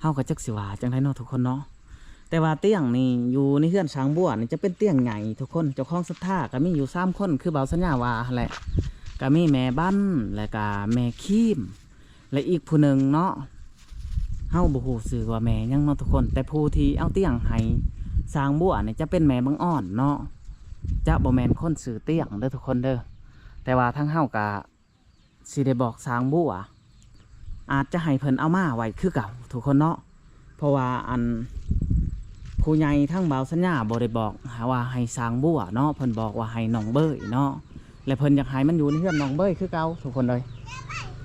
ເຮົາກໍຈັກຊິວ່າຈັ່ງໃດເນາະທຸກຄົນເນາະ. ແຕ່ວ່າຕຽງນີ້ຢູ່ໃນເຮືອນຊ່າງບົວນີ້ຈະເປັນຕຽງໃຫຍ່ທຸກຄົນ. ເຈົ້າຂອງສັດທາກໍມີຢູ່ສາມຄົນ ຄືບ່າວສັນຍາວ່າຫັ້ນແຫຼະ, ກໍມີແມ່ບັນ ແລະກະແມ່ຄີມ ແລະອີກຜູ້ໜຶ່ງເນາະ, ເຮົາບໍ່ຮູ້ຊື່ວ່າແມ່ຫຍັງເນາະທຸກຄົນ. ແຕ່ຜູ້ທີ່ເອົາຕຽງໃຫ້ຊ່າງບົວນີ້ຈະເປັນແມ່ບັງອອນເນາະ, ຈະບໍ່ແມ່ນຄົນຊື່ຕຽງເດີທຸກຄົນເດີ. ແຕ່ວ່າທາງເຮົາກະ ຊິໄດ້ບອກຊ່າງບົວ ອາດຈະໃຫ້ເພິ່ນເອົາມາໄວ້ຄືເກົ່າທຸກຄົນເນາະ. ເພາະວ່າອັນ ຜູ້ໃຫຍ່ທາງບ່າວສັນຍາບໍ່ໄດ້ບອກວ່າໃຫ້ຊ່າງບົວເນາະ, ເພິ່ນບອກວ່າໃຫ້ນ້ອງເບີຍເນາະ, ແລະເພິ່ນຢາກໃຫ້ມັນຢູ່ໃນເຮືອນນ້ອງເບີຍຄືເກົ່າທຸກຄົນເອີຍ.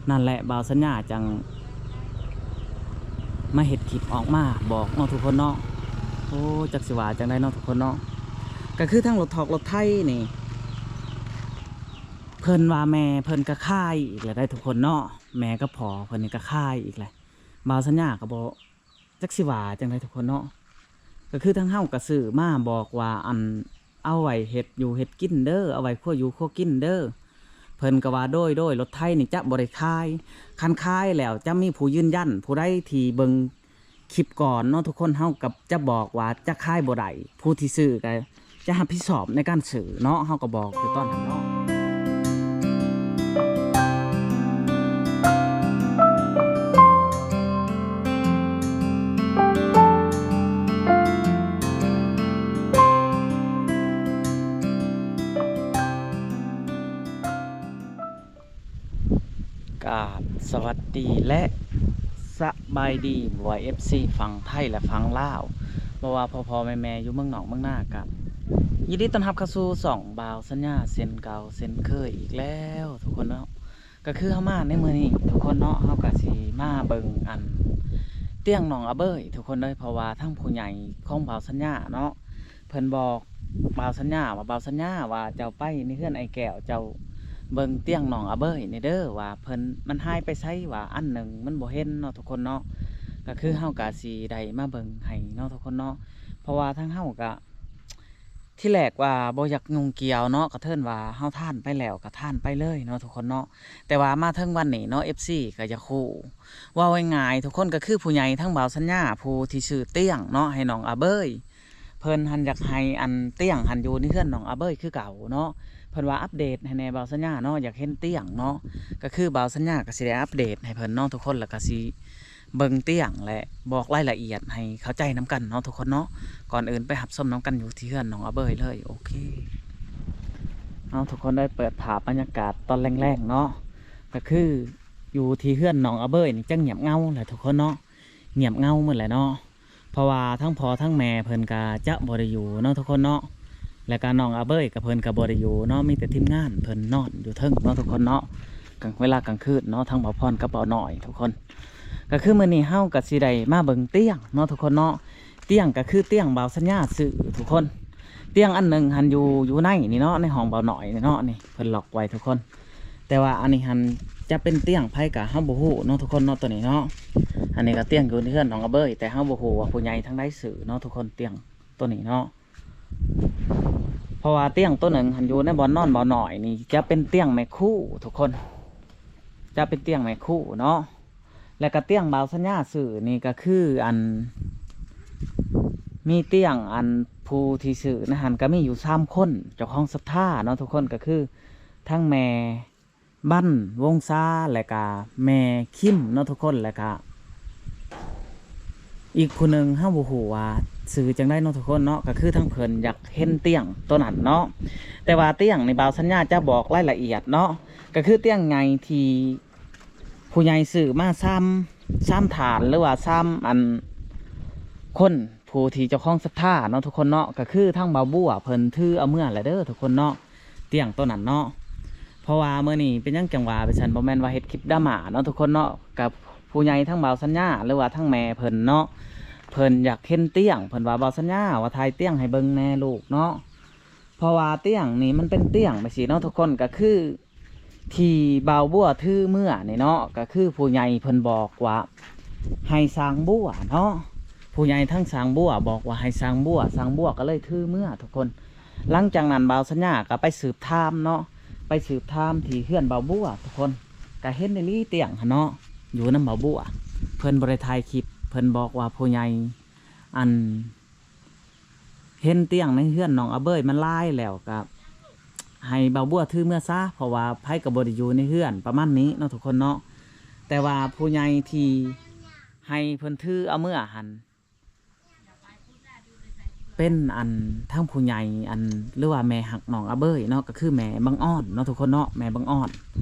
ນັ້ນແຫຼະ ບ່າວສັນຍາຈັ່ງມາເຮັດຄລິບອອກມາບອກເນາະທຸກຄົນເນາະ. ໂອ້ ຈັກຊິວ່າຈັ່ງໃດເນາະທຸກຄົນເນາະ. ກໍຄືທາງລົດຖອກລົດໄຖນີ້ ເພິ່ນວ່າແມ່ເພິ່ນກໍຄາຍອີກແລ້ວໄດ໋ທຸກຄົນເນາະ, ແມ່ກັບພໍ່ເພິ່ນນີ້ກໍຄາຍອີກແລ້ວ. ບ່າວສັນຍາກໍບໍ່ຈັກຊິວ່າຈັ່ງໃດທຸກຄົນເນາະ. ກໍຄືທາງເຮົາກໍຊື້ມາບອກວ່າ ອັນ ເອົາໄວ້ເຮັດຢູ່ເຮັດກິນເດີ, ເອົາໄວ້ຄົວຢູ່ຄົວກິນເດີ. ເພິ່ນກໍວ່າ ໂດຍໆ, ລົດໄຖນີ້ຈະບໍ່ໄດ້ຂາຍ, ຄັນຂາຍແລ້ວຈະມີຜູ້ຢືນຢັນ, ຜູ້ໃດທີ່ເບິ່ງ ຄລິບກ່ອນເນາະທຸກຄົນ, ເຮົາກໍຈະບອກວ່າຈະຂາຍບໍ່ໄດ້, ຜູ້ທີ່ຊື້ກໍຈະຮັບຜິດຊອບໃນການຊື້ເນາະ, ເຮົາກໍບອກຢູ່ຕອນນັ້ນເນາະ. ກາບສະຫວັດດີ ແລະ ສະບາຍດີ ບໍ່ວ່າ ເອັຟຊີ ຝັ່ງໄທ ແລະ ຝັ່ງລາວ, ບໍ່ວ່າພໍ່ໆແມ່ໆຢູ່ເມືອງນອກເມືອງນາ, ກະຍິນດີຕ້ອນຮັບເຂົ້າສູ່ຊ່ອງບ່າວສັນຍາເຊັ່ນເກົ່າເຊັ່ນເຄີຍອີກແລ້ວທຸກຄົນເນາະ. ກໍຄືເຮົາມາໃນມື້ນີ້ທຸກຄົນເນາະ, ເຮົາກໍຊິມາເບິ່ງອັນຕຽງນ້ອງອາເບີຍທຸກຄົນເອີຍ, ເພາະວ່າທາງຜູ້ໃຫຍ່ຂອງບ່າວສັນຍາເນາະ ເພິ່ນບອກບ່າວສັນຍາວ່າ ບ່າວສັນຍາວ່າ ເຈົ້າໄປໃນເຮືອນອ້າຍແກ້ວ ເຈົ້າເບິ່ງຕຽງນ້ອງອາເບີຍນີ້ເດີ ວ່າເພິ່ນ ມັນຫາຍໄປໃສ ວ່າອັນໜຶ່ງມັນບໍ່ເຫັນເນາະທຸກຄົນເນາະ. ກໍຄືເຮົາກໍຊິໄດ້ມາເບິ່ງໃຫ້ເນາະທຸກຄົນເນາະ, ເພາະວ່າທາງເຮົາກໍ ທີແລກວ່າບໍ່ຢາກຫຍຸ້ງກ່ຽວເນາະ, ກະເທີນວ່າເຮົາທານໄປແລ້ວກະທານໄປເລີຍເນາະທຸກຄົນເນາະ. ແຕ່ວ່າມາເຖິງວັນນີ້ເນາະ ເອັຟຊີ ກໍຢາກຮູ້ ເວົ້າງ່າຍໆທຸກຄົນ ກໍຄືຜູ້ໃຫຍ່ທາງບ່າວສັນຍາ ຜູ້ທີ່ຊື້ຕຽງເນາະໃຫ້ນ້ອງອາເບີຍ ເພິ່ນຫັ້ນຢາກໃຫ້ອັນຕຽງຫັ້ນຢູ່ໃນເຮືອນນ້ອງອາເບີຍຄືເກົ່າເນາະ. ເພິ່ນວ່າອັບເດດໃຫ້ແດ່ບ່າວສັນຍາເນາະ, ຢາກເຫັນຕຽງເນາະ. ກໍຄືບ່າວສັນຍາກໍຊິໄດ້ອັບເດດໃຫ້ເພິ່ນເນາະທຸກຄົນ, ແລ້ວກໍຊິ ເບິ່ງຕຽງ ແລະ ບອກລາຍລະອຽດໃຫ້ເຂົ້າໃຈນຳກັນເນາະທຸກຄົນເນາະ. ກ່ອນອື່ນໄປຮັບຊົມນຳກັນຢູ່ທີ່ເຮືອນນ້ອງອາເບີຍເລີຍ. ໂອເຄ ເອົາ ທຸກຄົນໄດ້ເປີດພາບບັນຍາກາດຕອນແລງໆເນາະ, ກໍຄືຢູ່ທີ່ເຮືອນນ້ອງອາເບີຍນີ້ຈະງຽບເຫງົາແຫຼະທຸກຄົນເນາະ, ງຽບເຫງົາໝົດແຫຼະເນາະ. ເພາະວ່າທັງພໍ່ທັງແມ່ເພິ່ນກະຈະບໍ່ໄດ້ຢູ່ເນາະທຸກຄົນເນາະ, ແລະກະນ້ອງອາເບີຍກະເພິ່ນກະບໍ່ໄດ້ຢູ່ເນາະ, ມີແຕ່ທີມງານເພິ່ນນອນຢູ່ເທິງເນາະທຸກຄົນເນາະ. ກາງ ເວລາກາງຄືນເນາະ, ທັງບ່າວພອນກັບບ່າວນ້ອຍທຸກຄົນ. ກະຄືມື້ນີ້ເຮົາກະຊິໄດ້ມາເບິ່ງຕຽງເນາະທຸກຄົນເນາະ, ຕຽງກະຄືຕຽງບ່າວສັນຍາຊື້ທຸກຄົນ. ຕຽງອັນໜຶ່ງຫັ້ນຢູ່ ຢູ່ໃນນີ້ເນາະ, ໃນຫ້ອງບ່າວນ້ອຍນີ້ເນາະ, ນີ້ເພິ່ນລັອກໄວ້ທຸກຄົນ. ແຕ່ວ່າອັນນີ້ຫັ້ນຈະເປັນຕຽງໃຜກະເຮົາບໍ່ຮູ້ເນາະທຸກຄົນເນາະ, ໂຕນີ້ເນາະ. ອັນນີ້ກະຕຽງຢູ່ເຮືອນນ້ອງອາເບີຍ, ແຕ່ເຮົາບໍ່ຮູ້ວ່າຜູ້ໃຫຍ່ທາງໃດຊື້ເນາະທຸກຄົນ, ຕຽງໂຕນີ້ເນາະ. ເພາະວ່າຕຽງໂຕໜຶ່ງຫັ້ນຢູ່ໃນບ່ອນນອນບ່າວນ້ອຍນີ້ ຈະເປັນຕຽງແມ່ຄູທຸກຄົນ, ຈະເປັນຕຽງແມ່ຄູເນາະ. ແລ້ວກະຕຽງບ່າວສັນຍາຊື້ນີ້ກະຄືອັນ ມີຕຽງອັນຜູ້ທີ່ຊື້ໃນຫັ້ນກະມີຢູ່ສາມຄົນ, ເຈົ້າຂອງສັດທາເນາະທຸກຄົນ, ກະຄືທັງແມ່ ບັນ ວົງສາ ແລະກະແມ່ຄິມເນາະທຸກຄົນ, ແລະກະອີກຜູ້ໜຶ່ງເຮົາບໍ່ຮູ້ວ່າຊື່ຈັ່ງໃດເນາະທຸກຄົນເນາະ, ກະຄືທາງເພິ່ນຢາກເຫັນຕຽງໂຕນັ້ນເນາະ. ແຕ່ວ່າຕຽງນີ້ບ່າວສັນຍາຈະບອກລາຍລະອຽດເນາະ, ກະຄືຕຽງໃຫຍ່ທີ່ຜູ້ໃຫຍ່ຊື້ມາສາມ ສາມທ່ານ ຫຼືວ່າສາມອັນຄົນ ຜູ້ທີ່ເຈົ້າຂອງສັດທາເນາະທຸກຄົນເນາະ, ກະຄືທາງບ່າວບົວເພິ່ນຖືເອົາເມືອແຫຼະເດີທຸກຄົນເນາະ, ຕຽງໂຕນັ້ນເນາະ. ເພາະວ່າມື້ນີ້ເປັນຫຍັງຈັ່ງວ່າໄປຊັ້ນ, ບໍ່ແມ່ນວ່າເຮັດຄລິບດຣາມາເນາະທຸກຄົນເນາະ, ກັບຜູ້ໃຫຍ່ທາງບ່າວສັນຍາ ຫຼືວ່າທາງແມ່ເພິ່ນເນາະ, ເພິ່ນຢາກເຫັນຕຽງ, ເພິ່ນວ່າ ບ່າວສັນຍາ ວ່າຖ່າຍຕຽງໃຫ້ເບິ່ງແດ່ລູກເນາະ. ເພາະວ່າຕຽງນີ້ມັນເປັນຕຽງແບບຊີ້ເນາະທຸກຄົນ, ກະຄື ທີ່ບ່າວບົວຖືເມືອນີ້ເນາະ, ກະຄືຜູ້ໃຫຍ່ເພິ່ນບອກວ່າໃຫ້ຊ່າງບົວເນາະ, ຜູ້ໃຫຍ່ທາງຊ່າງບົວບອກວ່າໃຫ້ຊ່າງບົວ, ຊ່າງບົວກະເລີຍຖືເມືອທຸກຄົນ. ຫຼັງຈາກນັ້ນບ່າວສັນຍາກະໄປສືບຖາມເນາະ, ໄປສືບຖາມທີ່ເຮືອນບ່າວບົວທຸກຄົນ, ກະເຫັນອີ່ຫຼີຕຽງຫັ້ນເນາະ ຢູ່ນຳບ່າວບົວ. ເພິ່ນບໍ່ໄດ້ຖ່າຍຄລິບ ເພິ່ນບອກວ່າຜູ້ໃຫຍ່ ອັນ ເຫັນຕຽງໃນເຮືອນນ້ອງອາເບີຍມັນຫຼາຍແລ້ວ ກະໃຫ້ບ່າວບົວຖືເມືອຊະ ເພາະວ່າໃຜກໍບໍ່ໄດ້ຢູ່ໃນເຮືອນ ປະມານນີ້ເນາະທຸກຄົນເນາະ. ແຕ່ວ່າຜູ້ໃຫຍ່ທີ່ໃຫ້ເພິ່ນຖືເອົາເມືອຫັ້ນ ເປັນ ອັນ ທາງຜູ້ໃຫຍ່ ອັນ ຫຼືວ່າແມ່ຮັກນ້ອງອາເບີຍເນາະ ກໍຄືແມ່ບັງອອນເນາະທຸກຄົນເນາະ ແມ່ບັງອອນ.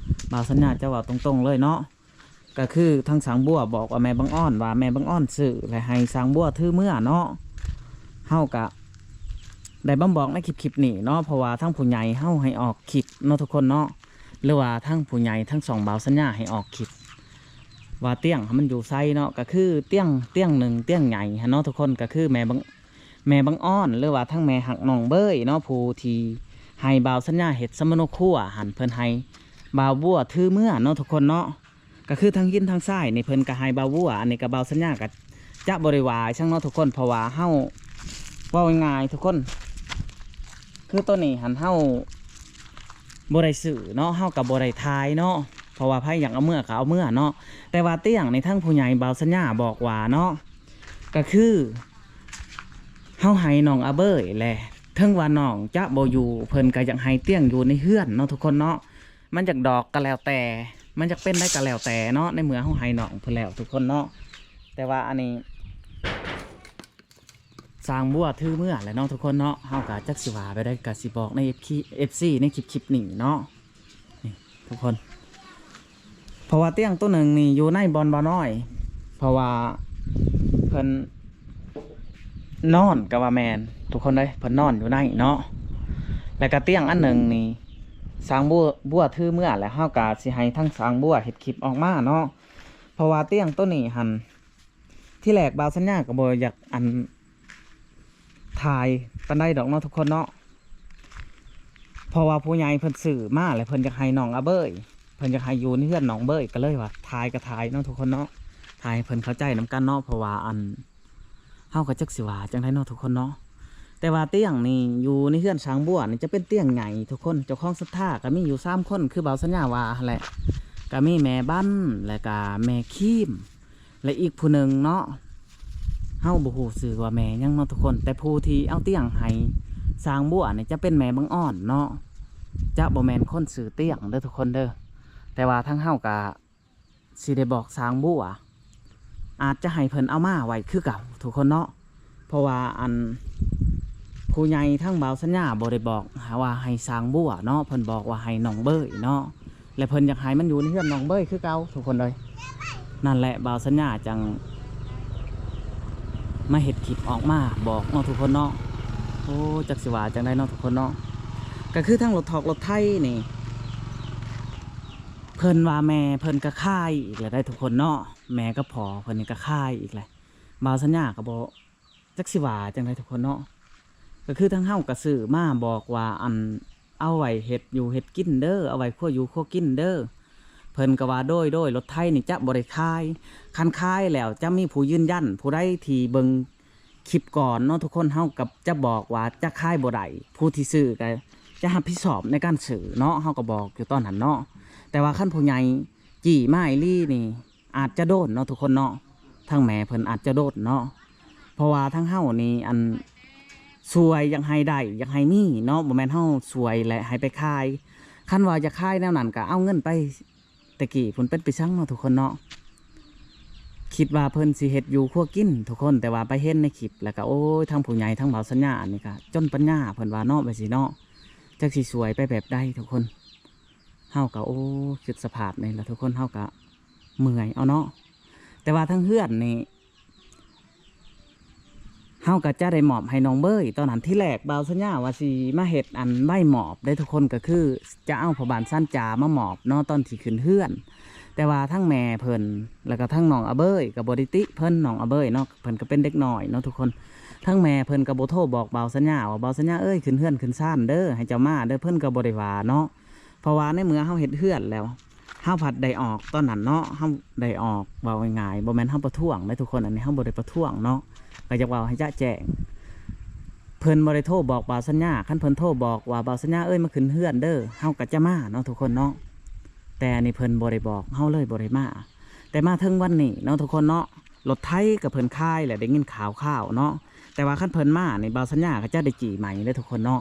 ບ່າວສັນຍາຈະເວົ້າຕົງໆເລີຍເນາະ ກໍຄືທາງຊ່າງບົວບອກວ່າແມ່ບັງອອນ ວ່າແມ່ບັງອອນຊື້ ແລະ ໃຫ້ຊ່າງບົວຖືເມືອເນາະ. ເຮົາກະໄດ້ບອກໃນຄລິບໆນີ້ເນາະ ເພາະວ່າທາງຜູ້ໃຫຍ່ເຮົາໃຫ້ອອກຄລິບເນາະທຸກຄົນເນາະ ຫຼືວ່າທາງຜູ້ໃຫຍ່ທາງຊ່ອງບ່າວສັນຍາໃຫ້ອອກຄລິບ ວ່າຕຽງມັນຢູ່ໃສເນາະ ກໍຄືຕຽງ ຕຽງໜຶ່ງ ຕຽງໃຫຍ່ຫັ້ນເນາະທຸກຄົນ ກໍຄືແມ່ບັງ ແມ່ບັງອອນ ຫຼືວ່າທາງແມ່ຮັກນ້ອງເບີຍເນາະ ຜູ້ທີ່ໃຫ້ບ່າວສັນຍາເຮັດສຳມະໂນຄົວຫັ້ນ ເພິ່ນໃຫ້ບ່າວບົວຖືເມືອເນາະທຸກຄົນເນາະ. ກໍຄືທາງຫີນທາງຊາຍນີ້ເພິ່ນກໍໃຫ້ບ່າວບົວ ອັນນີ້ກໍບ່າວສັນຍາກໍຈະບໍ່ໄດ້ວ່າຫຍັງເນາະທຸກຄົນ ເພາະວ່າເຮົາ ເວົ້າງ່າຍໆທຸກຄົນ ຄືໂຕນີ້ຫັ້ນເຮົາບໍ່ໄດ້ຊື້ເນາະ ເຮົາກໍບໍ່ໄດ້ຂາຍເນາະ ເພາະວ່າໃຜຢາກເອົາເມືອກໍເອົາເມືອເນາະ. ແຕ່ວ່າຕຽງນີ້ທາງຜູ້ໃຫຍ່ບ່າວສັນຍາບອກວ່າເນາະ ກໍຄືເຮົາໃຫ້ນ້ອງອາເບີຍແຫຼະ ເຖິງວ່ານ້ອງຈະບໍ່ຢູ່ ເພິ່ນກໍຢາກໃຫ້ຕຽງຢູ່ໃນເຮືອນເນາະທຸກຄົນເນາະ. ມັນຢາກດອກກໍແລ້ວແຕ່ ມັນຢາກເປັນໃດກໍແລ້ວແຕ່ເນາະ ໃນເມື່ອເຮົາໃຫ້ນ້ອງເພິ່ນແລ້ວທຸກຄົນເນາະ. ແຕ່ວ່າອັນນີ້ ຊ່າງບົວຖືເມືອແຫຼະເນາະທຸກຄົນເນາະ ເຮົາກໍຈັກຊິວ່າແບບໃດ ກໍຊິບອກໃນເອັຟຊີ ເອັຟຊີໃນຄລິບໆນີ້ເນາະ ນີ້ທຸກຄົນ. ເພາະວ່າຕຽງໂຕໜຶ່ງນີ້ຢູ່ໃນບ່ອນບ່າວນ້ອຍ ເພາະວ່າເພິ່ນນອນ ກໍວ່າແມ່ນທຸກຄົນເອີຍ ເພິ່ນນອນຢູ່ໃນເນາະ. ແລ້ວກໍຕຽງອັນໜຶ່ງນີ້ຊ່າງບົວ ບົວຖືເມືອ ແລ້ວເຮົາກໍຊິໃຫ້ທາງຊ່າງບົວເຮັດຄລິບອອກມາເນາະ ເພາະວ່າຕຽງໂຕນີ້ຫັ້ນ ທີແລກບ່າວສັນຍາກໍບໍ່ຢາກ ອັນ ຖ່າຍປານໃດດອກເນາະທຸກຄົນເນາະ ເພາະວ່າຜູ້ໃຫຍ່ເພິ່ນຊື້ມາ ແລ້ວເພິ່ນຢາກໃຫ້ນ້ອງອາເບີຍ ເພິ່ນຢາກໃຫ້ຢູ່ໃນເຮືອນນ້ອງເບີຍ ກໍເລີຍວ່າຖ່າຍກໍຖ່າຍເນາະທຸກຄົນເນາະ ຖ່າຍໃຫ້ເພິ່ນເຂົ້າໃຈນຳກັນເນາະ. ເພາະວ່າ ອັນ ເຮົາກໍຈັກຊິວ່າຈັ່ງໃດເນາະທຸກຄົນເນາະ. ແຕ່ວ່າຕຽງນີ້ຢູ່ໃນເຮືອນຊ່າງບົວນີ້ຈະເປັນຕຽງໃຫຍ່ທຸກຄົນ ເຈົ້າຂອງສັດທາກໍມີຢູ່ສາມຄົນ ຄືບ່າວສັນຍາວ່າຫັ້ນແຫຼະ ກໍມີແມ່ບັນ ແລ້ວກໍແມ່ຄີມ ແລະ ອີກຜູ້ໜຶ່ງເນາະ ເຮົາບໍ່ຮູ້ຊື່ວ່າແມ່ຫຍັງເນາະທຸກຄົນ ແຕ່ຜູ້ທີ່ເອົາຕຽງໃຫ້ຊ່າງບົວນີ້ຈະເປັນແມ່ບັງອອນເນາະ ຈະບໍ່ແມ່ນຄົນຊື່ຕຽງເດີທຸກຄົນເດີ. ແຕ່ວ່າທາງເຮົາກະຊິໄດ້ບອກຊ່າງບົວ ອາດຈະໃຫ້ເພິ່ນເອົາມາໄວ້ຄືເກົ່າທຸກຄົນເນາະ ເພາະວ່າ ອັນ ຜູ້ໃຫຍ່ທາງບ່າວສັນຍາບໍ່ໄດ້ບອກວ່າໃຫ້ຊ່າງບົວເນາະ ເພິ່ນບອກວ່າໃຫ້ນ້ອງເບີຍເນາະ ແລະ ເພິ່ນຢາກໃຫ້ມັນຢູ່ໃນເຮືອນນ້ອງເບີຍຄືເກົ່າທຸກຄົນເອີຍ. ນັ້ນແຫຼະ ບ່າວສັນຍາຈັ່ງມາເຮັດຄລິບອອກມາບອກເນາະທຸກຄົນເນາະ. ໂອ້ ຈັກຊິວ່າຈັ່ງໃດເນາະທຸກຄົນເນາະ. ກໍຄືທາງລົດຖອກລົດໄຖນີ້ ເພິ່ນວ່າແມ່ເພິ່ນກໍຂາຍອີກແລ້ວໄດ໋ທຸກຄົນເນາະ ແມ່ກັບພໍ່ເພິ່ນນີ້ກໍຂາຍອີກແລ້ວ. ບ່າວສັນຍາກໍບໍ່ ຈັກຊິວ່າຈັ່ງໃດທຸກຄົນເນາະ ກໍຄືທາງເຮົາກໍຊື້ມາບອກວ່າ ອັນ ເອົາໄວ້ເຮັດຢູ່ເຮັດກິນເດີ ເອົາໄວ້ຄົວຢູ່ຄົວກິນເດີ. ເພິ່ນກໍວ່າ ໂດຍ ໂດຍ ລົດໄຖນີ້ຈະບໍ່ໄດ້ຂາຍ ຄັນຂາຍແລ້ວຈະມີຜູ້ຢືນຢັນ ຜູ້ໃດທີ່ເບິ່ງຄລິບກ່ອນເນາະທຸກຄົນ ເຮົາກໍຈະບອກວ່າຈະຂາຍບໍ່ໄດ້ ຜູ້ທີ່ຊື້ກໍຈະຮັບຜິດຊອບໃນການຊື້ເນາະ ເຮົາກໍບອກຢູ່ຕອນນັ້ນເນາະ. ແຕ່ວ່າຄັນຜູ້ໃຫຍ່ ຈີ້ມາອີ່ຫຼີນີ້ ອາດຈະໂດນເນາະທຸກຄົນເນາະ ທາງແມ່ເພິ່ນອາດຈະໂດນເນາະ ເພາະວ່າທາງເຮົານີ້ ອັນ ຊ່ວຍຢາກໃຫ້ໄດ້ ຢາກໃຫ້ມີເນາະ ບໍ່ແມ່ນເຮົາຊ່ວຍແລ້ວໃຫ້ໄປຂາຍ. ຄັນວ່າຢາກຂາຍແນວນັ້ນກໍເອົາເງິນໄປ ແຕ່ກີ້ພຸ້ນເປັນໄປສັງເນາະທຸກຄົນເນາະ. ຄິດວ່າເພິ່ນຊິເຮັດຢູ່ຄົວກິນທຸກຄົນ ແຕ່ວ່າໄປເຫັນໃນຄລິບແລ້ວກໍ ໂອ້ຍ ທາງຜູ້ໃຫຍ່ ທາງບ່າວສັນຍາ ອັນນີ້ກໍຈົນປັນຍາ ເພິ່ນວ່າເນາະ ວ່າຊີ້ເນາະ ຈັກຊິຊ່ວຍໄປແບບໃດທຸກຄົນ. ເຮົາກໍ ໂອ້ ຄິດສະພາບນີ້ລະທຸກຄົນ ເຮົາກໍເມື່ອຍເອົາເນາະ. ແຕ່ວ່າທາງເຮືອນນີ້ ເຮົາກໍຈະໄດ້ມອບໃຫ້ນ້ອງເບີຍ. ຕອນນັ້ນທີແລກບ່າວສັນຍາວ່າຊິມາເຮັດອັນໃບມອບເດ້ທຸກຄົນ ກໍຄືຈະເອົາພໍ່ບ້ານສານຈາມາມອບເນາະ ຕອນທີ່ຂຶ້ນເຮືອນ. ແຕ່ວ່າທັງແມ່ເພິ່ນ ແລ້ວກໍທັງນ້ອງອາເບີຍ ກໍບໍ່ໄດ້ຕິເພິ່ນ ນ້ອງອາເບີຍເນາະ ເພິ່ນກໍເປັນເດັກນ້ອຍເນາະທຸກຄົນ. ທັງແມ່ເພິ່ນກໍບໍ່ໂທບອກບ່າວສັນຍາວ່າ ບ່າວສັນຍາເອີຍ ຂຶ້ນເຮືອນຂຶ້ນຊານເດີ ໃຫ້ເຈົ້າມາເດີ ເພິ່ນກໍບໍ່ໄດ້ວ່າເນາະ. ເພາະວ່າໃນເມື່ອເຮົາເຮັດເຮືອນແລ້ວ ເຮົາພັດໄດ້ອອກຕອນນັ້ນເນາະ ເຮົາໄດ້ອອກ ເວົ້າງ່າຍໆ ບໍ່ແມ່ນເຮົາປະທ້ວງເດ້ທຸກຄົນ ອັນນີ້ເຮົາບໍ່ໄດ້ປະທ້ວງເນາະ ກໍຢາກເວົ້າໃຫ້ຈະແຈ້ງ. ເພິ່ນບໍ່ໄດ້ໂທບອກບ່າວສັນຍາ ຄັນເພິ່ນໂທບອກວ່າ ບ່າວສັນຍາເອີຍ ມາຂຶ້ນເຮືອນເດີ ເຮົາກໍຈະມາເນາະທຸກຄົນເນາະ. ແຕ່ອັນນີ້ເພິ່ນບໍ່ໄດ້ບອກ ເຮົາເລີຍບໍ່ໄດ້ມາ. ແຕ່ມາເຖິງວັນນີ້ເນາະທຸກຄົນເນາະ ລົດໄຖກໍເພິ່ນຂາຍແຫຼະ ໄດ້ຍິນຂ່າວຄາວເນາະ ແຕ່ວ່າຄັນເພິ່ນມານີ້ ບ່າວສັນຍາກໍຈະໄດ້ຈີ້ໃໝ່ເດີທຸກຄົນເນາະ.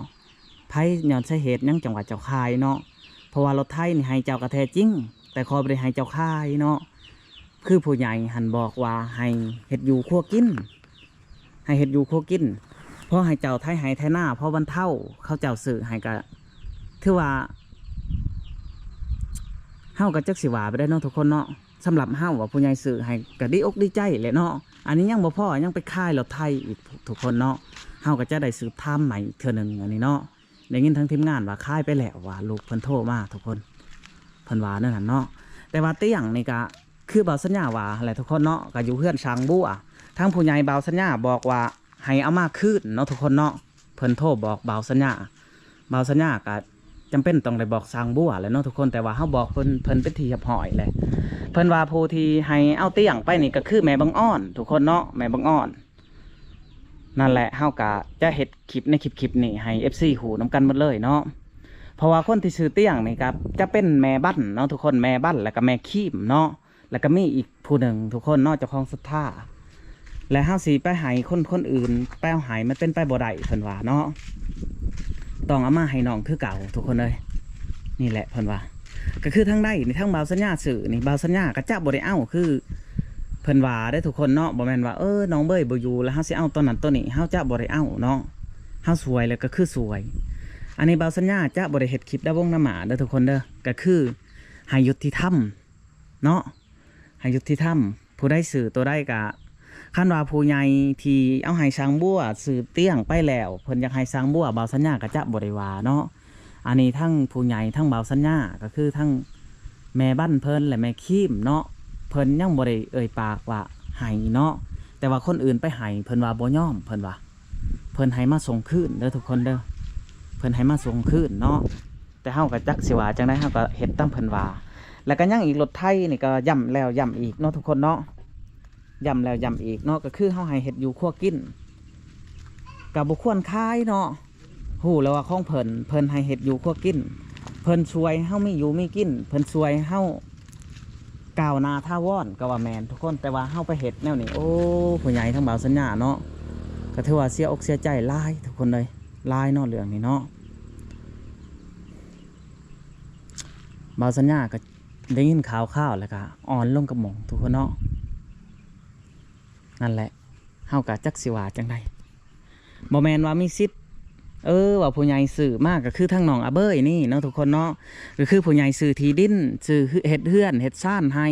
ໃຜ ຍ້ອນສາເຫດຫຍັງຈັ່ງວ່າເຈົ້າຂາຍເນາະ ເພາະວ່າລົດໄຖນີ້ໃຫ້ເຈົ້າກໍແທ້ຈິງ ແຕ່ຂໍບໍ່ໄດ້ໃຫ້ເຈົ້າຂາຍເນາະ. ຄືຜູ້ໃຫຍ່ຫັ້ນບອກວ່າໃຫ້ເຮັດຢູ່ຄົວກິນ ໃຫ້ເຮັດຢູ່ຄົວກິນ ພໍໃຫ້ເຈົ້າໄຖໄຮ່ໄຖນາ ພໍບັນເທົາ ເຂົາເຈົ້າຊື້ໃຫ້ກໍຖືວ່າ ເຮົາກໍຈັກຊິວ່າໄປໄດ້ເນາະທຸກຄົນເນາະ. ສຳລັບເຮົາວ່າຜູ້ໃຫຍ່ຊື້ໃຫ້ກໍດີອົກດີໃຈແຫຼະເນາະ. ອັນນີ້ຍັງບໍ່ພໍ ຍັງໄປຂາຍລົດໄຖອີກທຸກຄົນເນາະ. ເຮົາກໍຈະໄດ້ສືບຖາມໃໝ່ອີກເທື່ອໜຶ່ງອັນນີ້ເນາະ. ໄດ້ຍິນທາງທີມງານວ່າຂາຍໄປແລ້ວ ວ່າລູກເພິ່ນໂທມາທຸກຄົນ ເພິ່ນວ່າແນວນັ້ນເນາະ. ແຕ່ວ່າຕຽງນີ້ກະຄືບ່າວສັນຍາວ່າຫັ້ນແຫຼະທຸກຄົນເນາະ ກະຢູ່ເຮືອນຊ່າງບົວ. ທາງຜູ້ໃຫຍ່ບ່າວສັນຍາບອກວ່າໃຫ້ເອົາມາຄືນເນາະທຸກຄົນເນາະ. ເພິ່ນໂທບອກບ່າວສັນຍາ ບ່າວສັນຍາກະຈຳເປັນຕ້ອງໄດ້ບອກຊ່າງບົວແຫຼະເນາະທຸກຄົນ ແຕ່ວ່າເຮົາບອກເພິ່ນ ເພິ່ນເປັນທີ່ຮຽບຮ້ອຍແຫຼະ. ເພິ່ນວ່າຜູ້ທີ່ໃຫ້ເອົາຕຽງໄປນີ້ກະຄືແມ່ບັງອອນທຸກຄົນເນາະ ແມ່ບັງອອນ. ນັ້ນແຫຼະ ເຮົາກະຈະເຮັດຄລິບໃນຄລິບ ຄລິບນີ້ໃຫ້ເອັຟຊີຮູ້ນຳກັນໝົດເລີຍເນາະ ເພາະວ່າຄົນທີ່ຊື້ຕຽງນີ້ກະຈະເປັນແມ່ບັນເນາະທຸກຄົນ ແມ່ບັນ ແລ້ວກະແມ່ຄີມເນາະ ແລ້ວກະມີອີກຜູ້ໜຶ່ງທຸກຄົນເນາະ ເຈົ້າຂອງສັດທາ ແລະ ເຮົາຊິໄປໃຫ້ຄົນ ຄົນອື່ນໄປເອົາໃຫ້ ມັນເປັນໄປບໍ່ໄດ້ ເພິ່ນວ່າເນາະ ຕ້ອງເອົາມາໃຫ້ນ້ອງຄືເກົ່າທຸກຄົນເອີຍ. ນີ້ແຫຼະເພິ່ນວ່າ ກໍຄືທາງໃດນີ້ ທາງບ່າວສັນຍາຊື້ນີ້ ບ່າວສັນຍາກໍຈະບໍ່ໄດ້ເອົາ ຄືເພິ່ນວ່າເດ້ທຸກຄົນເນາະ ບໍ່ແມ່ນວ່າ ເອີ ນ້ອງເບີຍບໍ່ຢູ່ແລ້ວເຮົາຊິເອົາໂຕນັ້ນໂຕນີ້ ເຮົາຈະບໍ່ໄດ້ເອົາເນາະ. ເຮົາຊ່ວຍແລ້ວກໍຄືຊ່ວຍ. ອັນນີ້ບ່າວສັນຍາຈະບໍ່ໄດ້ເຮັດຄລິບດາວົງນຳໝ້າເດີທຸກຄົນເດີ ກໍຄືໃຫ້ຍຸຕິທຳເນາະ ໃຫ້ຍຸຕິທຳ. ຜູ້ໃດຊື້ໂຕໃດກະ ຄັນວ່າຜູ້ໃຫຍ່ທີ່ເອົາໃຫ້ຊ່າງບົວຊື້ຕຽງໄປແລ້ວ ເພິ່ນຢາກໃຫ້ຊ່າງບົວ ບ່າວສັນຍາກໍຈະບໍ່ໄດ້ວ່າເນາະ. ອັນນີ້ທັງຜູ້ໃຫຍ່ ທັງບ່າວສັນຍາ ກໍຄືທັງແມ່ບັນເພິ່ນ ແລະ ແມ່ຄີມເນາະ ເພິ່ນຍັງບໍ່ໄດ້ເອີ່ຍປາກວ່າໃຫ້ເນາະ ແຕ່ວ່າຄົນອື່ນໄປໃຫ້ ເພິ່ນວ່າບໍ່ຍອມ ເພິ່ນວ່າ ເພິ່ນໃຫ້ມາສົ່ງຄືນເດີທຸກຄົນເດີ ເພິ່ນໃຫ້ມາສົ່ງຄືນເນາະ. ແຕ່ເຮົາກໍຈັກຊິວ່າຈັ່ງໃດ ເຮົາກໍເຮັດຕາມເພິ່ນວ່າ. ແລ້ວກໍຍັງອີກ ລົດໄຖນີ້ກໍຢ້ຳແລ້ວຢ້ຳອີກເນາະທຸກຄົນເນາະ ຢ້ຳແລ້ວຢ້ຳອີກເນາະ ກໍຄືເຮົາໃຫ້ເຮັດຢູ່ຄົວກິນ ກໍບໍ່ຄວນຂາຍເນາະ. ຮູ້ແລ້ວວ່າຂອງເພິ່ນ ເພິ່ນໃຫ້ເຮັດຢູ່ຄົວກິນ ເພິ່ນຊ່ວຍເຮົາມີຢູ່ມີກິນ ເພິ່ນຊ່ວຍເຮົາກ້າວໜ້າຖາວອນ ກໍວ່າແມ່ນທຸກຄົນ. ແຕ່ວ່າເຮົາໄປເຮັດແນວນີ້ ໂອ້ ຜູ້ໃຫຍ່ທັງບ່າວສັນຍາເນາະ ກໍຖືວ່າເສຍອົກເສຍໃຈຫຼາຍທຸກຄົນເອີຍ ຫຼາຍເນາະເລື່ອງນີ້ເນາະ. ບ່າວສັນຍາກໍໄດ້ຍິນຂ່າວຄາວແລ້ວກໍອ່ອນລົງກັບໝູ່ທຸກຄົນເນາະ. ນັ້ນແຫຼະ ເຮົາກໍຈັກຊິວ່າຈັ່ງໃດ ບໍ່ແມ່ນວ່າມີສິດ ເອີ ວ່າຜູ້ໃຫຍ່ຊື້ມາກໍຄືທາງນ້ອງອາເບີຍນີ້ເນາະທຸກຄົນເນາະ ກໍຄືຜູ້ໃຫຍ່ຊື້ທີ່ດິນ ຊື້ເຮັດເຮືອນເຮັດຊານໃຫ້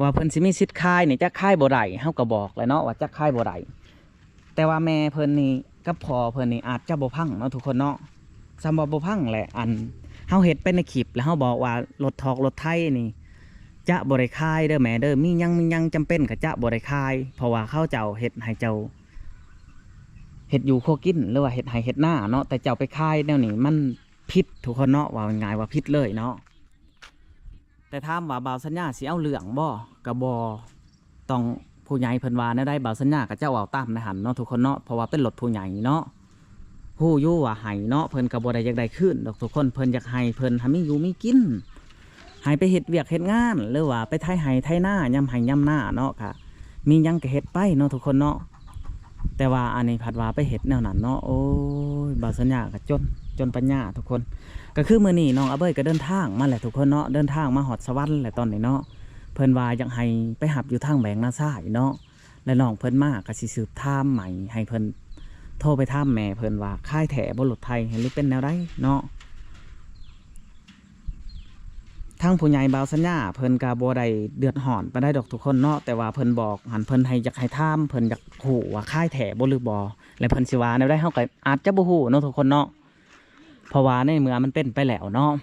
ວ່າເພິ່ນຊິມີສິດຂາຍນີ້ ຈັກຂາຍບໍ່ໄດ້ ເຮົາກໍບອກແລ້ວເນາະວ່າຈັກຂາຍບໍ່ໄດ້. ແຕ່ວ່າແມ່ເພິ່ນນີ້ກັບພໍ່ເພິ່ນນີ້ອາດຈະບໍ່ຟັງເນາະທຸກຄົນເນາະ ສ່ຳວ່າບໍ່ຟັງແຫຼະ. ອັນເຮົາເຮັດໄປໃນຄລິບ ແລ້ວເຮົາບອກວ່າລົດຖອກລົດໄຖນີ້ຈະບໍ່ໄດ້ຂາຍເດີແມ່ເດີ ມີຫຍັງ ມີຫຍັງຈຳເປັນກໍຈະບໍ່ໄດ້ຂາຍ ເພາະວ່າເຂົາເຈົ້າເຮັດໃຫ້ເຈົ້າເຮັດຢູ່ຄົວກິນ ຫຼືວ່າເຮັດໄຮ່ເຮັດນາເນາະ ແຕ່ເຈົ້າໄປຂາຍແນວນີ້ມັນຜິດທຸກຄົນເນາະ ເວົ້າງ່າຍໆວ່າຜິດເລີຍເນາະ. ແຕ່ຖາມວ່າບ່າວສັນຍາຊິເອົາເລື່ອງບໍ່? ກໍບໍ່. ຕ້ອງ ຜູ້ໃຫຍ່ເພິ່ນວ່າແນວໃດ ບ່າວສັນຍາກໍຈະເວົ້າຕາມໃນຫັ້ນເນາະທຸກຄົນເນາະ ເພາະວ່າເປັນລົດຜູ້ໃຫຍ່ເນາະ. ຮູ້ຢູ່ວ່າໃຫ້ເນາະ ເພິ່ນກໍບໍ່ໄດ້ຢາກໄດ້ຄືນດອກທຸກຄົນ ເພິ່ນຢາກໃຫ້ເພິ່ນຫາມີຢູ່ມີກິນ ໃຫ້ໄປເຮັດວຽກເຮັດງານ ຫຼືວ່າໄປໄຖໄຮ່ໄຖນາ ຍາມໄຮ່ຍາມນາເນາະ ກະມີຫຍັງກໍເຮັດໄປເນາະທຸກຄົນເນາະ. ແຕ່ວ່າອັນນີ້ພັດວ່າໄປເຮັດແນວນັ້ນເນາະ ໂອ້ຍ ບ່າວສັນຍາກໍຈົນ ຈົນປັນຍາທຸກຄົນ. ກໍຄືມື້ນີ້ນ້ອງອາເບີຍກໍເດີນທາງມາແຫຼະທຸກຄົນເນາະ ເດີນທາງມາຮອດສະຫວັນແຫຼະຕອນນີ້ເນາະ. ເພິ່ນວ່າຢາກໃຫ້ໄປຮັບຢູ່ທາງແບງນາຊາຍເນາະ ແລະນ້ອງເພິ່ນມາກໍຊິສືບຖາມໃໝ່ ໃຫ້ເພິ່ນໂທໄປຖາມແມ່ເພິ່ນວ່າຂາຍແທ້ບໍ່ລົດໄຖ ຫຼືເປັນແນວໃດເນາະ. ທາງຜູ້ໃຫຍ່ບ່າວສັນຍາເພິ່ນກໍບໍ່ໄດ້ເດືອດຮ້ອນປານໃດດອກທຸກຄົນເນາະ ແຕ່ວ່າເພິ່ນບອກຫັ້ນ ເພິ່ນໃຫ້ ຢາກໃຫ້ຖາມ ເພິ່ນຢາກຮູ້ວ່າຂາຍແທ້ບໍ່ຫຼືບໍ່ ແລະເພິ່ນຊິວ່າແນວໃດ ເຮົາກໍອາດຈະບໍ່ຮູ້ເນາະທຸກຄົນເນາະ ເພາະວ່າໃນເມື່ອມັນເປັນໄປແລ້ວເນາະ.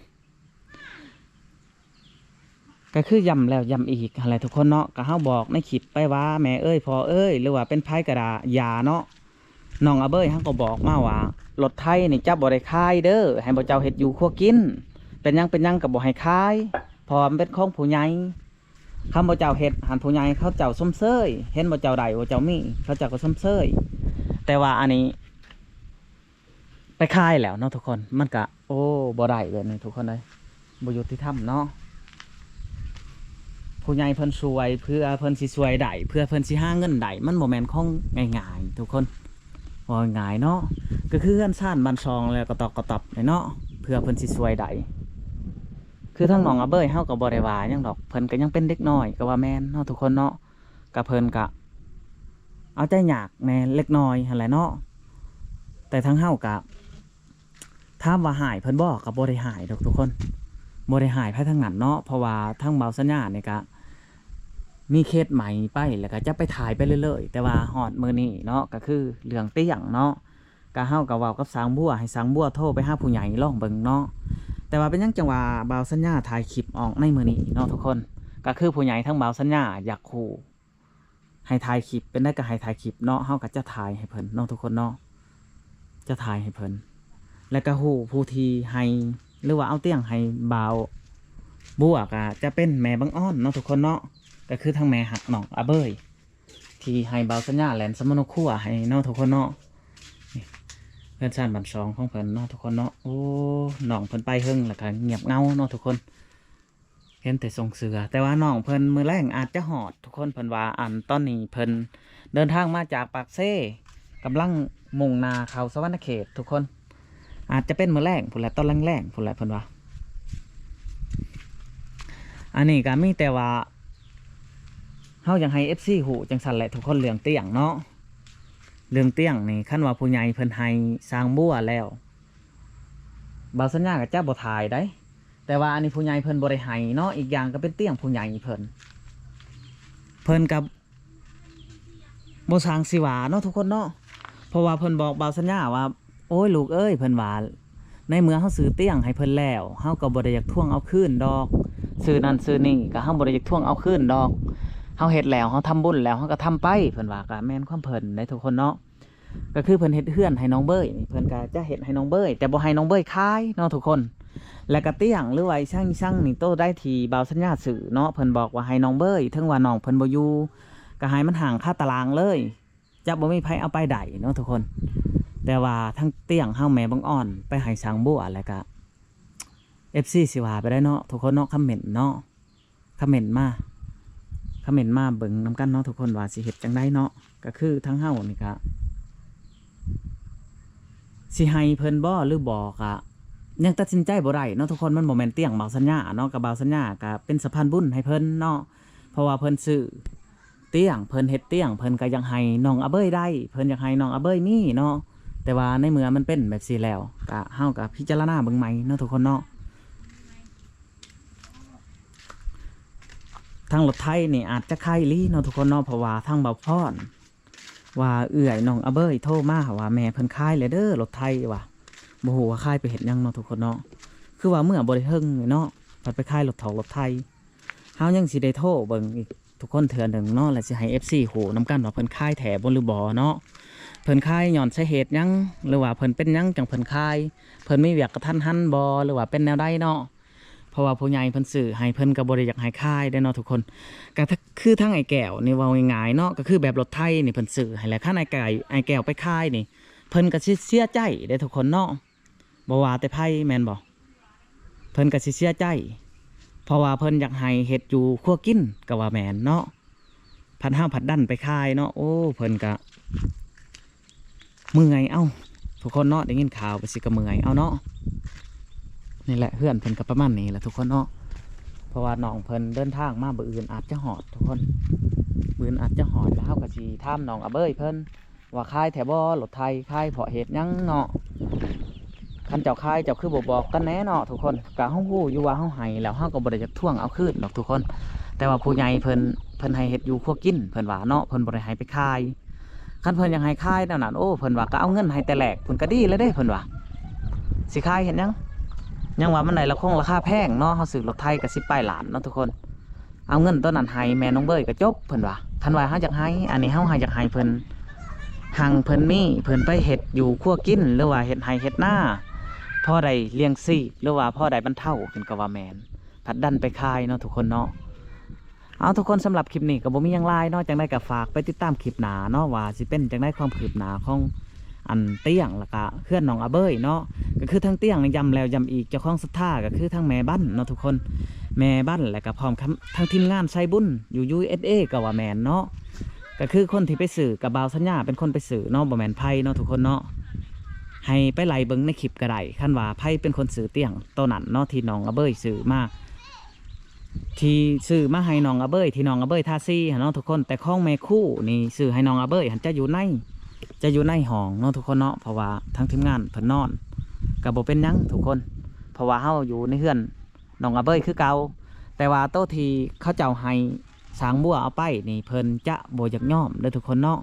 ກໍຄືຢ້ຳແລ້ວຢ້ຳອີກຫັ້ນແຫຼະທຸກຄົນເນາະ ກໍເຮົາບອກໃນຄລິບໄປວ່າ ແມ່ເອີຍ ພໍ່ເອີຍ ຫຼືວ່າເປັນໃຜກໍໄດ້ ຢ່າເນາະ. ນ້ອງອາເບີຍເຮົາກໍບອກມາວ່າ ລົດໄຖນີ້ຈະບໍ່ໄດ້ຂາຍເດີ ໃຫ້ພວກເຈົ້າເຮັດຢູ່ຄົວກິນ ເປັນຫຍັງເປັນຫຍັງກໍບໍ່ໃຫ້ຂາຍ ເພາະວ່າມັນເປັນຂອງຜູ້ໃຫຍ່. ຄັນພວກເຈົ້າເຮັດຫັ້ນ ຜູ້ໃຫຍ່ເຂົາເຈົ້າຊົມເຊີຍ ເຫັນພວກເຈົ້າໄດ້ ພວກເຈົ້າມີ ເຂົາເຈົ້າກໍຊົມເຊີຍ. ແຕ່ວ່າອັນນີ້ ໄປຂາຍແລ້ວເນາະທຸກຄົນ ມັນກະ ໂອ້ ບໍ່ໄດ້ແບບນີ້ທຸກຄົນເອີຍ ບໍ່ຍຸຕິທຳເນາະ. ໂພ ຜູ້ໃຫຍ່ເພິ່ນຊ່ວຍ ເພື່ອເພິ່ນຊິຊ່ວຍໄດ້ ເພື່ອເພິ່ນຊິຫາເງິນໄດ້ ມັນບໍ່ແມ່ນຂອງງ່າຍໆ ທຸກຄົນ ເວົ້າງ່າຍໆເນາະ ກໍຄືເຮືອນຊານບ້ານຊ່ອງແລ້ວກະຕອກກະຕັອບເນາະ ເພື່ອເພິ່ນຊິຊ່ວຍໄດ້. ຄືທາງນ້ອງອາເບີຍເຮົາກໍບໍ່ໄດ້ວ່າຫຍັງດອກ ເພິ່ນກໍຍັງເປັນເດັກນ້ອຍ ກໍວ່າແມ່ນເນາະ ທຸກຄົນເນາະ ກະເພິ່ນກະເອົາໃຈຍາກແດ່ເລັກນ້ອຍຫັ້ນແຫຼະເນາະ ແຕ່ທາງເຮົາກະ ຖາມວ່າຮ້າຍເພິ່ນບໍ່ ກໍບໍ່ໄດ້ຮ້າຍດອກທຸກຄົນ ບໍ່ໄດ້ຮ້າຍໃຜທາງນັ້ນເນາະ ເພາະວ່າທາງບ່າວສັນຍານີ້ກະມີເຄສໃໝ່ໄປ ແລ້ວກະຈະໄປຖ່າຍໄປເລື້ອຍໆ ແຕ່ວ່າຮອດມື້ນີ້ເນາະ ກໍຄືເລື່ອງຕຽງເນາະ ກະເຮົາກະເວົ້າກັບຊ່າງບົວ ໃຫ້ຊ່າງບົວໂທໄປຫາຜູ້ໃຫຍ່ລອງເບິ່ງເນາະ ແຕ່ວ່າເປັນຫຍັງຈັ່ງວ່າບ່າວສັນຍາຖ່າຍຄລິບອອກໃນມື້ນີ້ເນາະທຸກຄົນ ກໍຄືຜູ້ໃຫຍ່ທາງບ່າວສັນຍາຢາກຮູ້ ໃຫ້ຖ່າຍຄລິບ ເປັນໃດກໍໃຫ້ຖ່າຍຄລິບເນາະ ເຮົາກໍຈະຖ່າຍໃຫ້ເພິ່ນເນາະທຸກຄົນເນາະ ຈະຖ່າຍໃຫ້ເພິ່ນ ແລ້ວກໍຮູ້ຜູ້ທີ່ໃຫ້ ຫຼືວ່າເອົາຕຽງໃຫ້ບ່າວບົວ ກໍຈະເປັນແມ່ບັງອອນເນາະທຸກຄົນເນາະ ກໍຄືທາງແມ່ຮັກນ້ອງອາເບີຍ ທີ່ໃຫ້ບ່າວສັນຍາແລ່ນສຳມະໂນຄົວໃຫ້ເນາະທຸກຄົນເນາະ ນີ້ເຮືອນຊານບ້ານຊ່ອງຂອງເພິ່ນເນາະທຸກຄົນເນາະ ໂອ້ ນ້ອງເພິ່ນໄປເຫິງ ແລ້ວກໍງຽບເຫງົາເນາະທຸກຄົນ. ເຫັນແຕ່ຊົງເສື້ອ ແຕ່ວ່ານ້ອງເພິ່ນມື້ແລງອາດຈະຮອດ ທຸກຄົນເພິ່ນວ່າ ອັນຕອນນີ້ເພິ່ນເດີນທາງມາຈາກປາກເຊ ກຳລັງມຸ່ງໜ້າເຂົ້າສະຫວັນນະເຂດ ທຸກຄົນ ອາດຈະເປັນມື້ແລງພຸ້ນແຫຼະ ຕອນແລງໆພຸ້ນແຫຼະເພິ່ນວ່າ ອັນນີ້ກໍມີແຕ່ວ່າເຮົາຢາກໃຫ້ເອັຟຊີຮູ້ຈັ່ງຊັ້ນແຫຼະທຸກຄົນ ເລື່ອງຕຽງເນາະ ເລື່ອງຕຽງນີ້ ຄັນວ່າຜູ້ໃຫຍ່ເພິ່ນໃຫ້ຊ່າງບົວແລ້ວ ບ່າວສັນຍາກໍຈະບໍ່ຖ່າຍໄດ໋ ແຕ່ວ່າອັນນີ້ຜູ້ໃຫຍ່ເພິ່ນບໍ່ໄດ້ໃຫ້ເນາະ ອີກຢ່າງກໍເປັນຕຽງຜູ້ໃຫຍ່ເພິ່ນ ເພິ່ນກໍບໍ່ຊ່າງຊິວ່າເນາະທຸກຄົນເນາະ ເພາະວ່າເພິ່ນບອກບ່າວສັນຍາວ່າ ໂອ້ຍລູກເອີຍ ເພິ່ນວ່າ ໃນເມື່ອເຮົາຊື້ຕຽງໃຫ້ເພິ່ນແລ້ວ ເຮົາກໍບໍ່ໄດ້ຢາກທວງເອົາຄືນດອກ ຊື້ນັ້ນຊື້ນີ້ກໍເຮົາບໍ່ໄດ້ຢາກທວງເອົາຄືນດອກ ເຮົາເຮັດແລ້ວ ເຮົາທຳບຸນແລ້ວ ເຮົາກໍທຳໄປ ເພິ່ນວ່າ ກໍແມ່ນຄວາມເພິ່ນເດ້ທຸກຄົນເນາະ. ກໍຄືເພິ່ນເຮັດເຮືອນໃຫ້ນ້ອງເບີຍນີ້ ເພິ່ນກໍຈະເຮັດໃຫ້ນ້ອງເບີຍ ແຕ່ບໍ່ໃຫ້ນ້ອງເບີຍຂາຍເນາະທຸກຄົນ ແລ້ວກໍຕຽງ ຫຼືວ່າອີ່ສັງອີ່ສັງນີ້ ໂຕໃດທີ່ບ່າວສັນຍາຊື້ເນາະ ເພິ່ນບອກວ່າໃຫ້ນ້ອງເບີຍ ເຖິງວ່ານ້ອງເພິ່ນບໍ່ຢູ່ ກໍໃຫ້ມັນຫ້າງຄາຕະລາງເລີຍ ຈະບໍ່ມີໃຜເອົາໄປໄດ້ເນາະທຸກຄົນ ແຕ່ວ່າທັງຕຽງເຮົາແມ່ບັງອອນໄປໃຫ້ຊ່າງບົວ ແລ້ວກໍ ເອັຟຊີຊິວ່າໄປໄດ້ເນາະທຸກຄົນເນາະ ຄອມເມັນເນາະ ຄອມເມັນມາ ຄອມເມັນມາເບິ່ງນຳກັນເນາະທຸກຄົນ ວ່າຊິເຮັດຈັ່ງໃດເນາະ ກໍຄືທາງເຮົານີ້ກະຊິໃຫ້ເພິ່ນບໍ່ ຫຼືບໍ່ ກະຍັງຕັດສິນໃຈບໍ່ໄດ້ເນາະທຸກຄົນ ມັນບໍ່ແມ່ນຕຽງບ່າວສັນຍາເນາະ ກະບ່າວສັນຍາກະເປັນສະພານບຸນໃຫ້ເພິ່ນເນາະ ເພາະວ່າເພິ່ນຊື້ຕຽງ ເພິ່ນເຮັດຕຽງ ເພິ່ນກະຢາກໃຫ້ນ້ອງອາເບີຍໄດ້ ເພິ່ນຢາກໃຫ້ນ້ອງອາເບີຍມີເນາະ ແຕ່ວ່າໃນເມື່ອມັນເປັນແບບຊີ້ແລ້ວ ກະເຮົາກະພິຈາລະນາເບິ່ງໃໝ່ເນາະທຸກຄົນເນາະ. ທາງລົດໄຖນີ້ອາດຈະຂາຍອີ່ຫຼີເນາະທຸກຄົນເນາະ ເພາະວ່າທາງບ່າວພອນວ່າເອື້ອຍນ້ອງອາເບີຍໂທມາວ່າແມ່ເພິ່ນຂາຍແລ້ວເດີລົດໄຖວ່າ ບໍ່ຮູ້ວ່າຂາຍໄປເຮັດຫຍັງເນາະທຸກຄົນເນາະ ຄືວ່າເມື່ອບໍ່ໄດ້ເຖິງເນາະ ພັດໄປຂາຍລົດຖອກລົດໄຖ ເຮົາຍັງຊິໄດ້ໂທເບິ່ງອີກທຸກຄົນເທື່ອໜຶ່ງເນາະ ແລະຊິໃຫ້ເອັຟຊີຮູ້ນຳກັນວ່າເພິ່ນຂາຍແທ້ບໍ່ ຫຼືບໍ່ເນາະ ເພິ່ນຂາຍຍ້ອນສາເຫດຫຍັງ ຫຼືວ່າເພິ່ນເປັນຫຍັງຈັ່ງເພິ່ນຂາຍ ເພິ່ນມີວຽກກະທັນຫັນບໍ່ ຫຼືວ່າເປັນແນວໃດເນາະ. ເພາະວ່າຜູ້ໃຫຍ່ເພິ່ນຊື້ໃຫ້ ເພິ່ນກໍບໍ່ໄດ້ຢາກໃຫ້ຂາຍເດ້ເນາະທຸກຄົນ ກໍຄືທາງອ້າຍແກ້ວນີ້ ເວົ້າງ່າຍໆເນາະ ກໍຄືແບບລົດໄຖນີ້ເພິ່ນຊື້ໃຫ້ແລ້ວ ຄັນອ້າຍແກ້ວ ອ້າຍແກ້ວໄປຂາຍນີ້ ເພິ່ນກໍຊິເສຍໃຈເດ້ທຸກຄົນເນາະ ບໍ່ວ່າແຕ່ໃຜແມ່ນບໍ່ ເພິ່ນກໍຊິເສຍໃຈ ເພາະວ່າເພິ່ນຢາກໃຫ້ເຮັດຢູ່ຄົວກິນ ກໍວ່າແມ່ນເນາະ. ພັດເຮົາພັດດັນໄປຂາຍເນາະ ໂອ້ ເພິ່ນກະເມື່ອຍເອົາທຸກຄົນເນາະ ໄດ້ຍິນຂ່າວໄປຊິກະເມື່ອຍເອົາເນາະ. ນີ້ແຫຼະ ເຮືອນເພິ່ນກະປະມານນີ້ແຫຼະທຸກຄົນເນາະ ເພາະວ່ານ້ອງເພິ່ນເດີນທາງມາມື້ອື່ນອາດຈະຮອດທຸກຄົນ ມື້ອື່ນອາດຈະຮອດ ແລ້ວເຮົາກະຊິຖາມນ້ອງອາເບີຍເພິ່ນ ວ່າຂາຍແທ້ບໍ່ລົດໄຖ ຂາຍເພາະເຫດຫຍັງເນາະ ຄັນເຈົ້າຂາຍເຈົ້າຄືບໍ່ບອກກັນແດ່ເນາະທຸກຄົນ ກະເຮົາຮູ້ຢູ່ວ່າເຮົາໃຫ້ແລ້ວ ເຮົາກໍບໍ່ໄດ້ຢາກທວງເອົາຄືນດອກທຸກຄົນ ແຕ່ວ່າຜູ້ໃຫຍ່ເພິ່ນ ເພິ່ນໃຫ້ເຮັດຢູ່ຄົວກິນ ເພິ່ນວ່າເນາະ ເພິ່ນບໍ່ໄດ້ໃຫ້ໄປຂາຍ ຄັນເພິ່ນຢາກໃຫ້ຂາຍແນວນັ້ນ ໂອ້ ເພິ່ນວ່າກໍເອົາເງິນໃຫ້ແຕ່ແລກພຸ້ນກໍດີແລ້ວເດ້ ເພິ່ນວ່າ ຊິຂາຍເຮັດຫຍັງ ຍັງວ່າມັນໄດ້ລາຄາ ລາຄາແພງເນາະ ເຮົາຊື້ລົດໄຖກໍສິບປາຍລ້ານເນາະທຸກຄົນ ເອົາເງິນໂຕນັ້ນໃຫ້ແມ່ນ້ອງເບີຍກໍຈົບ ເພິ່ນວ່າ ຄັນວ່າເຮົາຢາກໃຫ້ ອັນນີ້ເຮົາຫາຢາກໃຫ້ເພິ່ນຮັ່ງເພິ່ນມີ ເພິ່ນໄປເຮັດຢູ່ຄົວກິນ ຫຼືວ່າເຮັດໄຮ່ເຮັດນາ ພໍໄດ້ລ້ຽງຊີບ ຫຼືວ່າພໍໄດ້ບັນເທົາ ເພິ່ນກໍວ່າແມ່ນ ພັດດັນໄປຂາຍເນາະທຸກຄົນເນາະ. ເອົາ ທຸກຄົນ ສຳລັບຄລິບນີ້ກໍບໍ່ມີຫຍັງຫຼາຍເນາະ ຈັ່ງໃດກໍຝາກໄປຕິດຕາມຄລິບໜ້າເນາະ ວ່າຊິເປັນຈັ່ງໃດຄວາມຄືບໜ້າຂອງ ອັນຕຽງ ແລ້ວກະເຮືອນນ້ອງອາເບີຍເນາະ. ກໍຄືທາງຕຽງນີ້ຢ້ຳແລ້ວຢ້ຳອີກ ເຈົ້າຂອງສັດທາກໍຄືທາງແມ່ບັນເນາະທຸກຄົນ ແມ່ບັນ ແລ້ວກໍພ້ອມກັບທາງທີມງານໄຊບຸນຢູ່ USA ກໍວ່າແມ່ນເນາະ. ກໍຄືຄົນທີ່ໄປຊື້ ກໍບ່າວສັນຍາເປັນຄົນໄປຊື້ເນາະ ບໍ່ແມ່ນໃຜເນາະທຸກຄົນເນາະ. ໃຫ້ໄປໄລ່ເບິ່ງໃນຄລິບກໍໄດ້ ຄັນວ່າໃຜເປັນຄົນຊື້ຕຽງໂຕນັ້ນເນາະ ທີ່ນ້ອງອາເບີຍຊື້ມາ ທີ່ຊື້ມາໃຫ້ນ້ອງອາເບີຍ ທີ່ນ້ອງອາເບີຍທາສີຫັ້ນເນາະທຸກຄົນ. ແຕ່ຂອງແມ່ຄູນີ້ຊື້ໃຫ້ນ້ອງອາເບີຍຫັ້ນ ຈະຢູ່ໃນ ຈະຢູ່ໃນຫ້ອງເນາະທຸກຄົນເນາະ ເພາະວ່າທາງທີມງານເພິ່ນນອນ ກໍບໍ່ເປັນຫຍັງທຸກຄົນ ເພາະວ່າເຮົາຢູ່ໃນເຮືອນນ້ອງອາເບີຍຄືເກົ່າ. ແຕ່ວ່າໂຕທີ່ເຂົາເຈົ້າໃຫ້ຊ່າງບົວເອົາໄປນີ້ ເພິ່ນຈະບໍ່ຢາກຍອມເດີທຸກຄົນເນາະ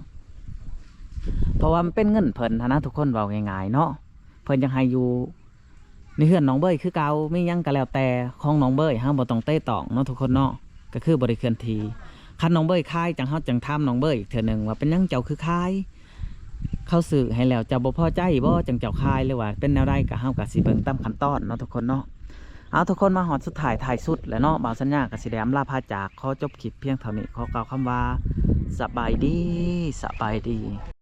ເພາະວ່າມັນເປັນເງິນເພິ່ນຫັ້ນນະທຸກຄົນ ເວົ້າງ່າຍໆເນາະ. ເພິ່ນຢາກໃຫ້ຢູ່ ໃນເຮືອນນ້ອງເບີຍຄືເກົ່າ ມີຫຍັງກໍແລ້ວແຕ່ຂອງນ້ອງເບີຍ ເຮົາບໍ່ຕ້ອງເຕະຕ້ອງເນາະທຸກຄົນເນາະ ກໍຄືບໍ່ໄດ້ເຄື່ອນທີ່. ຄັນນ້ອງເບີຍຂາຍ ຈັ່ງເຮົາຈັ່ງຖາມນ້ອງເບີຍອີກເທື່ອໜຶ່ງວ່າ ເປັນຫຍັງເຈົ້າຄືຂາຍ? ເຂົາຊື້ໃຫ້ແລ້ວເຈົ້າບໍ່ພໍໃຈບໍ່ ຈັ່ງເຈົ້າຂາຍ ຫຼືວ່າເປັນແນວໃດ? ກໍເຮົາກໍຊິເບິ່ງຕາມຂັ້ນຕອນເນາະທຸກຄົນເນາະ. ເອົາ ທຸກຄົນມາຮອດສຸດທ້າຍທ້າຍສຸດແລ້ວເນາະ ບ່າວສັນຍາກໍຊິໄດ້ອຳລາພາຈາກ ຂໍຈົບຄລິບພຽງເທົ່ານີ້ ຂໍກ່າວຄຳວ່າ ສະບາຍດີ ສະບາຍດີ.